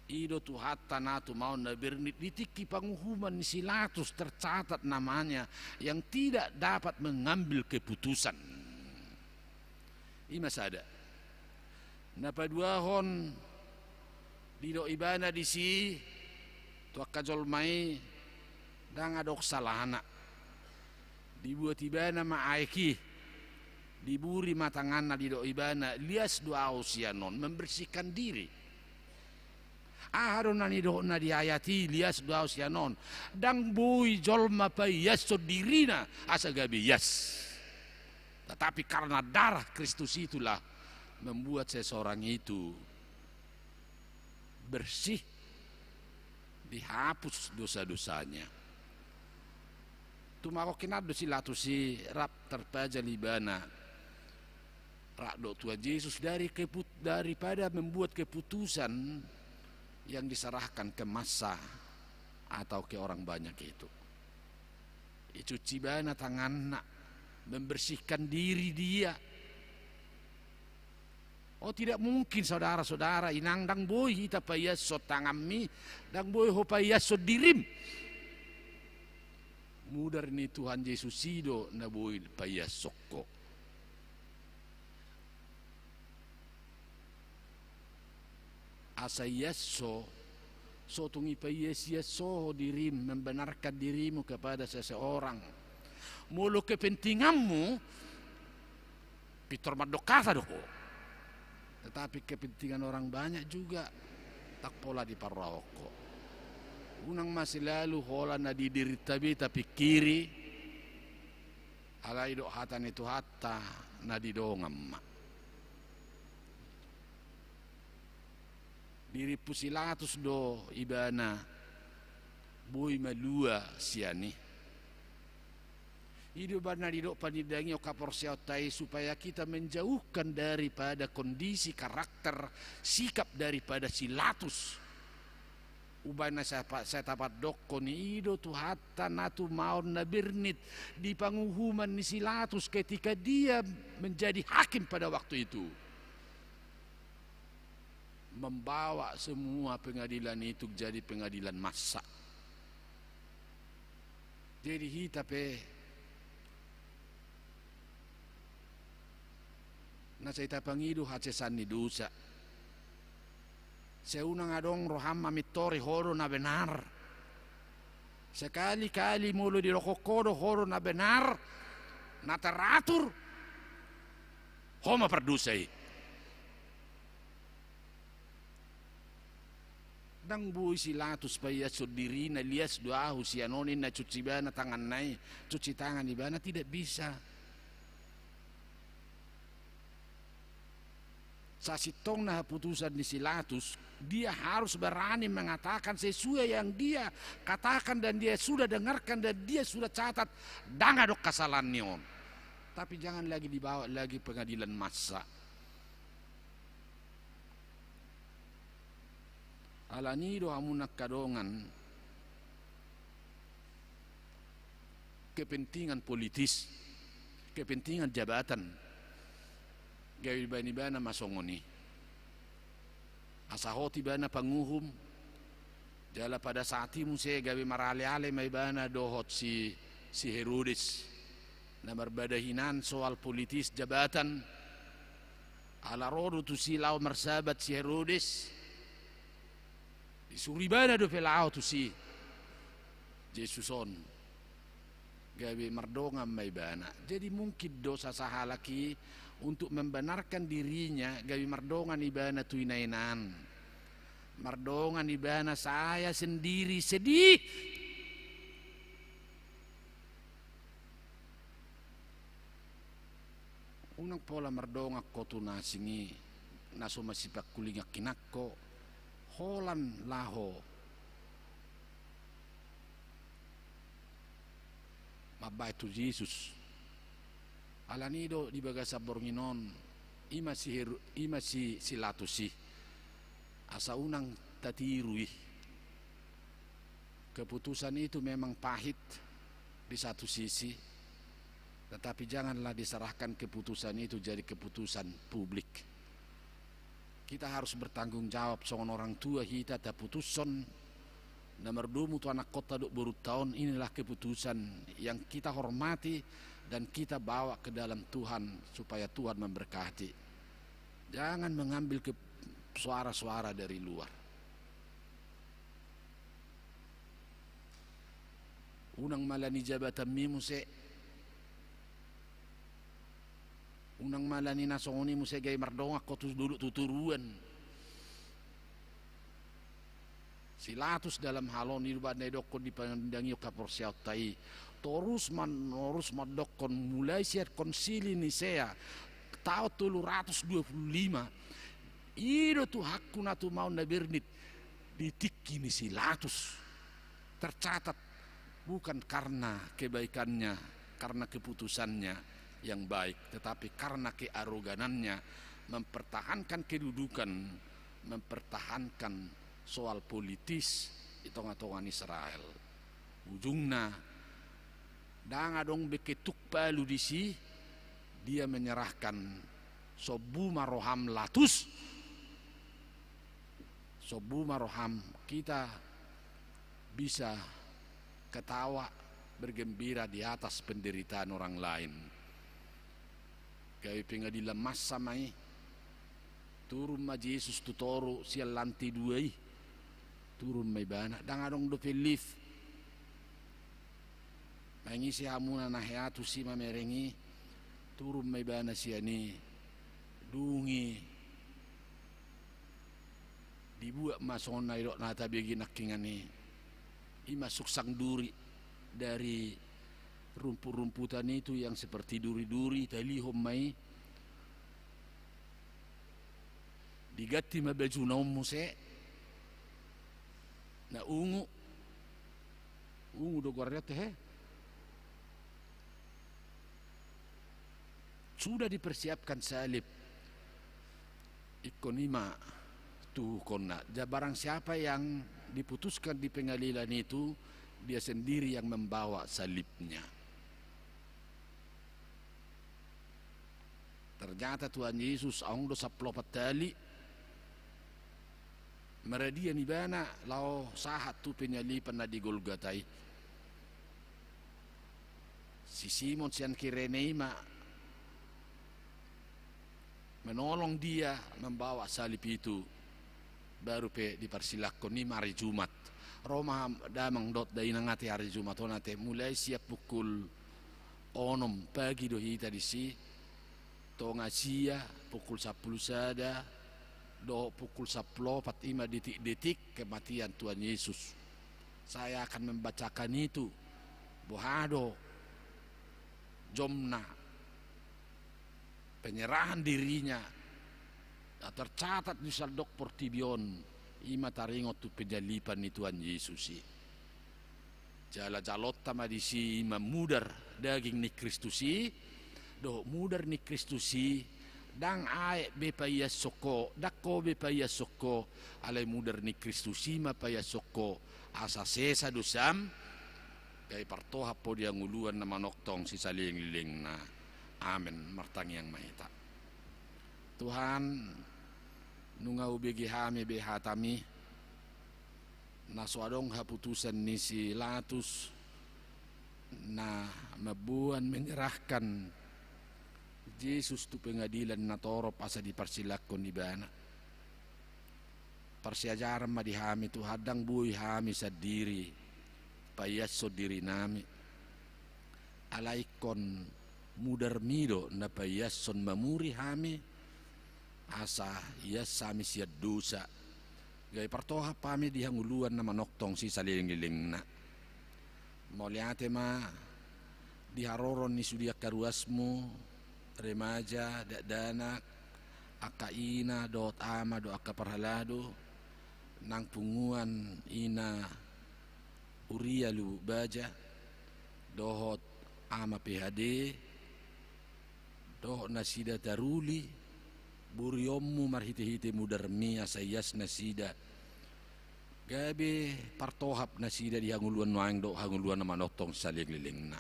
I do Tuhanta na tumaon na bernit. Di tingki panguhuman ni si Latus tercatat namanya yang tidak dapat mengambil keputusan. I ma sada. Na paduahon, didok ibana disi tu angka jolma i, ndang adong salana. Dibuat ibana ma aek i, diburi ma tanganna, didok ibana: Lias do ahu sian on, membersihkan diri. Aha do na nidohonna di ayat i, lias do ahu sian on? Ndang boi jolma paiashon dirina asa gabe ias. Tetapi karena darah Kristus itulah membuat seseorang itu bersih, dihapus dosa-dosanya. Tumangkok hinan do si Latus i, rap tarpajal ibana. Rap dohot Tuhan Jesus dari keput-, daripada membuat keputusan yang diserahkan ke massa atau ke orang banyak itu. Icuci ibana tanganna, membersihkan diri dia. Oh, tidak mungkin, saudara-saudara, inang, ndang boi hita paiashon tanganmi, ndang boi ho paiashon dirim. Mudar ni Tuhan Jesus i do na boi paiashon ho. Asa ias ho, so tung ipaias-ias ho dirim, membenarkan dirimu kepada seseorang. Molo kepentinganmu, pintor mandok hata do ho. Tetapi kepentingan orang banyak juga ndang pola diparrohahon ho. Unang ma selalu holan na di dirinta be tapingkiri, alai didok hata ni Tuhanta, na di dongan ma. Dirimpu si Latus do ibana boi malua sian i. I do umbahen na didok panindangion haporseaonta i, supaya kita menjauhkan daripada kondisi, karakter, sikap daripada si Latus. Umbahen na sai, sai tapandokkon i, i do Tuhanta na tumaon na bernit di panguhuman ni si Latus ketika dia menjadi hakim pada waktu itu. Membawa semua pengadilan itu jadi pengadilan massa. Jadi hita pe na sai tapangido hasesaan ni dosa. Sai unang adong roham mamintori ho do na benar. Sekali-kali molo didokkon ho do ho do na benar, na teratur, ho ma pardosa i. Ndang boi si Latus paiashon dirina, lias do ahu sian on, ninna, cuci ibana tanganna i, cuci tangan ibana, tidak bisa. Sasintongna haputusan ni si Latus, dia harus berani mengatakan sesuai yang dia katakan dan dia sudah dengarkan dan dia sudah catat, ndang adong hasalahan ni on. Tapi jangan lagi dibawa lagi pengadilan massa. Alani do hamu na angka dongan, kepentingan politis, kepentingan jabatan, gabe dibaen ibana ma songon i. Asa hot ibana panguhum, jala pada saat i muse gabe maraleale ma ibana dohot si, si Herodes. Na marbada hinan soal politis jabatan, ala ro do tusi laho marsabat si Herodes, disuru ibana dope laho tusi Jesus on, gabe mardongan ma ibana. Jadi mungkin do sasahalak i untuk membenarkan dirinya, gabe mardongan ibana tu inaan. Mardongan ibana, saya sendiri sedih. Unang pola mardongan ho tu na asing i, na so masipangkulingan hinan ho, holan laho mambahen tu Jesus. Alani do di bagasan borngin on, i ma si Heru-, i ma si, si Latus i. Asa unang tatiru i. Keputusan itu memang pahit di satu sisi, tetapi janganlah diserahkan keputusan itu jadi keputusan publik. Kita harus bertanggung jawab songon orang tua hita, taputushon na mardomu tu anakkonta dohot borunta on, inilah keputusan yang kita hormati dan kita bawa ke dalam Tuhan supaya Tuhan memberkati. Jangan mengambil ke-, suara-suara dari luar. Unang ma alani jabatanmi muse. Unang ma alani na songon i muse gabe mardongan ho tu dolok tu toruan. Si Latus dalam hal on, i do umbahen na didokkon di panindangion haporseaonta i, torus manorus mandokkon mulai sian Konsili Nisea taon tolu ratus dua puluh lima, i do Tuhanku na tumaon na bernit di tingki ni si Latus. Tercatat, bukan karena kebaikannya, karena keputusannya yang baik, tetapi karena kearoganannya mempertahankan kedudukan, mempertahankan soal politis di tonga-tonga ni Israel. Ujungna, ndang adong be ketuk palu disi, dia menyerahkan Sombu ma roham, Latus. Sombu ma roham, kita bisa ketawa, bergembira di atas penderitaan orang lain. Gabe pengadilan massa ma i. Turun ma Jesus tu toru sian lantai dua i. Turun ma ibana, ndang adong dope lift. Mangisi hamuna na hea tusi mamereng i. Turun ma ibana sian i. Dung i dibuat ma songon na didok na tabege nangkiningan i. I ma suksang duri, dari rumput-rumputan itu yang seperti duri-duri, talihon ma i. Diganti ma bajuna on muse. Na ungu. Ungu do goarna, he. Sudah dipersiapkan salib. Ingkon i ma tuhutkonna. Ja, barang siapa yang diputuskan di pengadilan itu, dia sendiri yang membawa salibnya. Ternyata Tuhan Yesus adong do sampulu opat hali maradian ibana laho sahat tu penyaliban na di Golgota i. Si Simon sian Kirene i ma menolong dia membawa salib itu. Baru pe diparsilangkon i ma ari Jumat. Ro ma damang dohot dainang ate ari Jumat on ate, mulai sian pukul onom pagi do hita disi, tonga sia, pukul sampulu sada dohot pukul sampulu opat, i ma detik-detik kematian Tuhan Yesus. Saya akan membacakan itu, boha do jomna penyerahan dirinya, na tercatat di sandok portibi on, i ma taringot tu penyaliban ni Tuhan Yesus i. Jala jalonta ma disi, i ma mudar daging ni Kristus i, dohot mudar ni Kristus i, ndang aek be paiashon ho, ndang ho be paiashon ho, alai mudar ni Kristus i ma paiashon ho, asa sesa dosam, gabe partohap ho di hangoluan na manongtong sisalelenglelengna. Amen. Martangiang ma hita. Tuhan, nunga hubege hami be hataMi, na so adong haputusan ni si Latus na mamboan, menyerahkan Jesus tu pengadilan na torop asa diparsilangkon ibana. Parsiajaran ma di hami Tuhan, ndang boi hami sandiri paiashon dirinami. Alai ingkon mudarMi do na paiashon mamuri hami, asa ias hami sian dosa, gabe partohap hami di hangoluan na manongtong sisalelenglelengna. Mauliate ma di haroro ni sude angka ruasMu, remaja, dakdanak, angka ina dohot ama dohot angka parhalado, nang punguan ina Uria Lubuk Baja, dohot ama P H D, dohot nasida taruli borionMu marhitehite mudarMi, asa ias nasida, gabe partohap nasida di hangoluan nuaeng dohot hangoluan na manongtong sisalelenglelengna.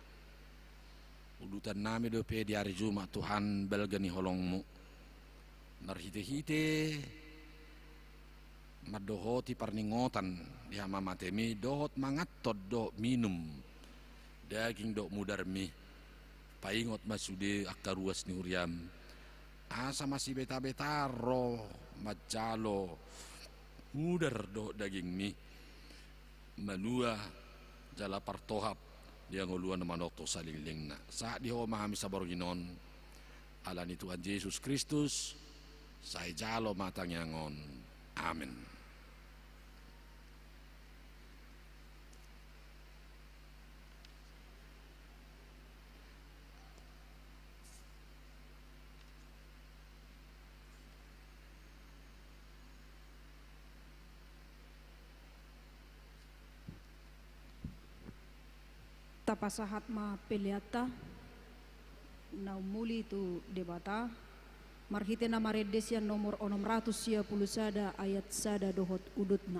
Udutannami dope di ari Jumat Tuhan balga ni holongMu, marhitehite mandohoti parningotan di hamamateMi dohot manganhon dohot minum daging dohot mudarMi. Paingot ma sude angka ruas ni huriaM, asa masibetabeta ro manjalo mudar dohot dagingMi, malua jala partohap di hangoluan na manongtong sisalelenglelengna. Sahat di Ho ma hami saborngin on, ala ni Tuhan Jesus Kristus, sai jalo ma tangiang on. Amen. Tapasahat ma peleanta na umuli tu Debata, marhite na marende sian nomor onom ratus sia pulu sada ayat sada dohot udutna.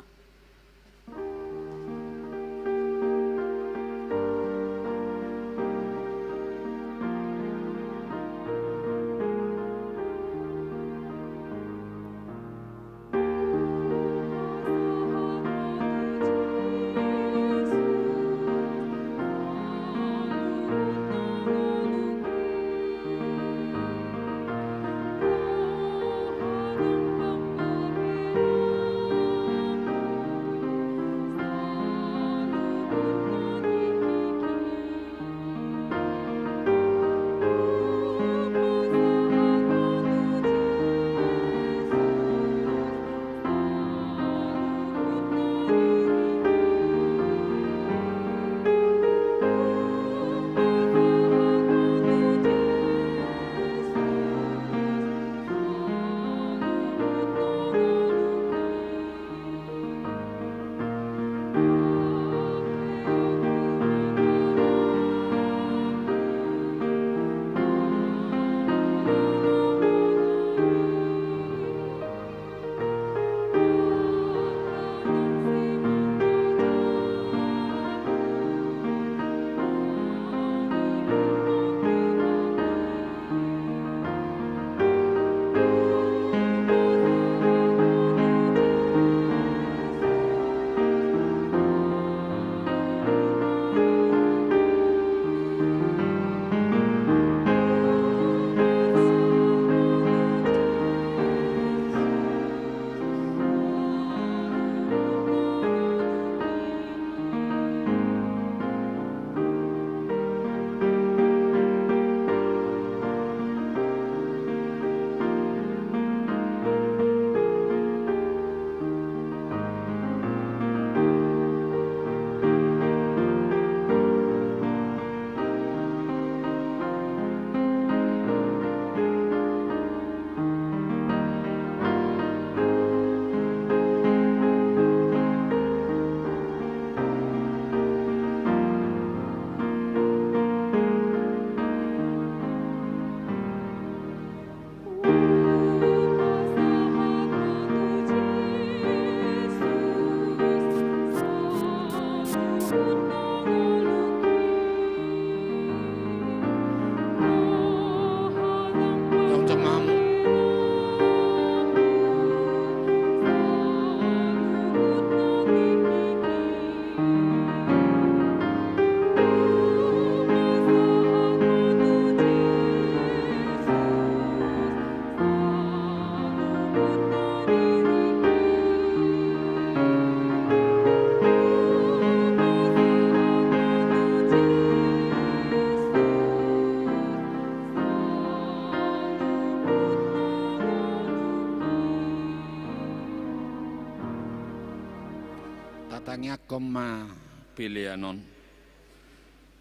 Tatangiangkon ma pelean on.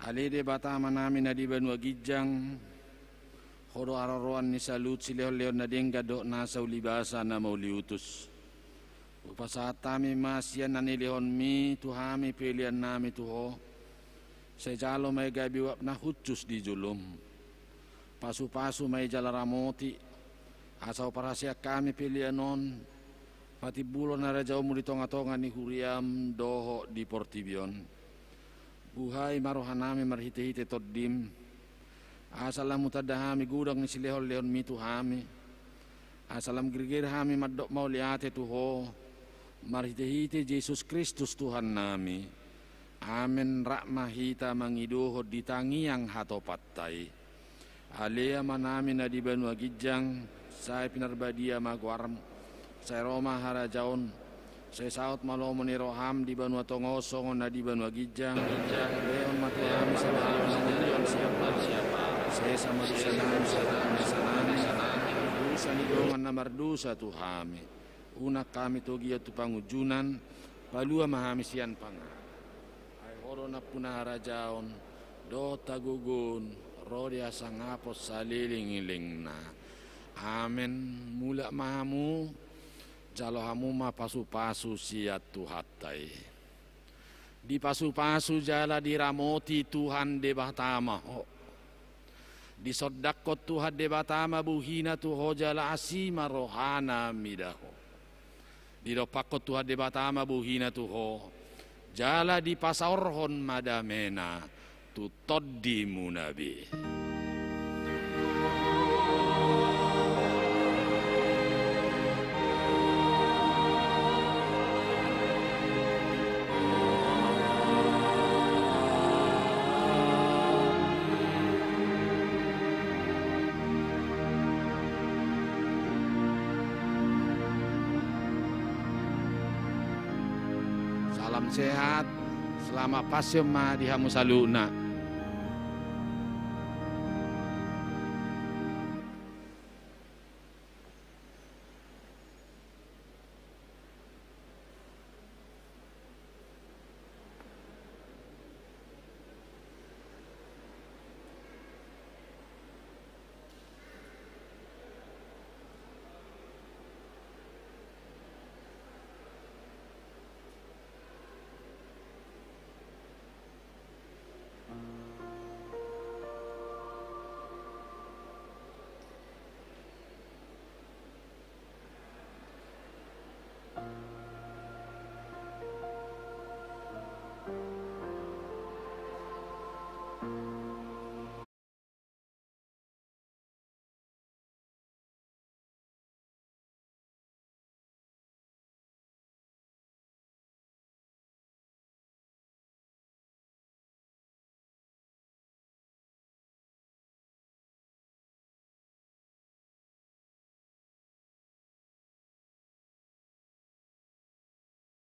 Ale Debata Amanami na di banua ginjang, Ho do haroroan ni saluhut silehonlehon na denggan dohot nasa ulibasa na mauliutus. Hupasahat hami ma sian na nilehonmi tu hami peleannami tu Ho. Sai jalo ma i gabe uap na hushus di jolom. Pasupasu ma i jala ramoti, asa huparhaseang hami pelean on patimbulhon harajaonmu di tongatonga ni huriam dohot di portibi on. Buhai ma rohanami marhitehite Tondim, asa lam hutanda hami godang ni silehonlehonmi tu hami, asa lam girgir hami mandok mauliate tu Ho marhitehite Jesus Kristus Tuhannami. Amen. Rap ma hita mangidohon di tangiang hatopanta i. Ale Amanami na di banua ginjang, sai pinarbadia ma goarmu. Sai ro ma harajaonmu. Sai saut ma lomo ni roham di banua tonga on songon na di banua ginjang. Lehon ma tu hami sadari on hangoluan siapari. Sesa ma dosanami sadari on dosanami. Dosa ni dongan na mardosa tu hami. Unang hami togion tu pangunjunan. Palua ma hami sian pangago. Ai Ho do nampuna harajaon dohot hagogoon, ro di hasangapon saleleng ni lelengna. Amen. Mulak ma hamu, jalo hamu ma pasupasu sian Tuhanta i. Dipasupasu jala diramoti Tuhan Debata ma ho. Disondangkon Tuhan Debata ma bohina tu ho jala asi ma rohana mida ho. Didompakkon Tuhan Debata ma bohina tu ho, jala dipasaorhon ma damena tu tondimuna be. Salam sehat, selamat Passion ma di hamu saluhutna.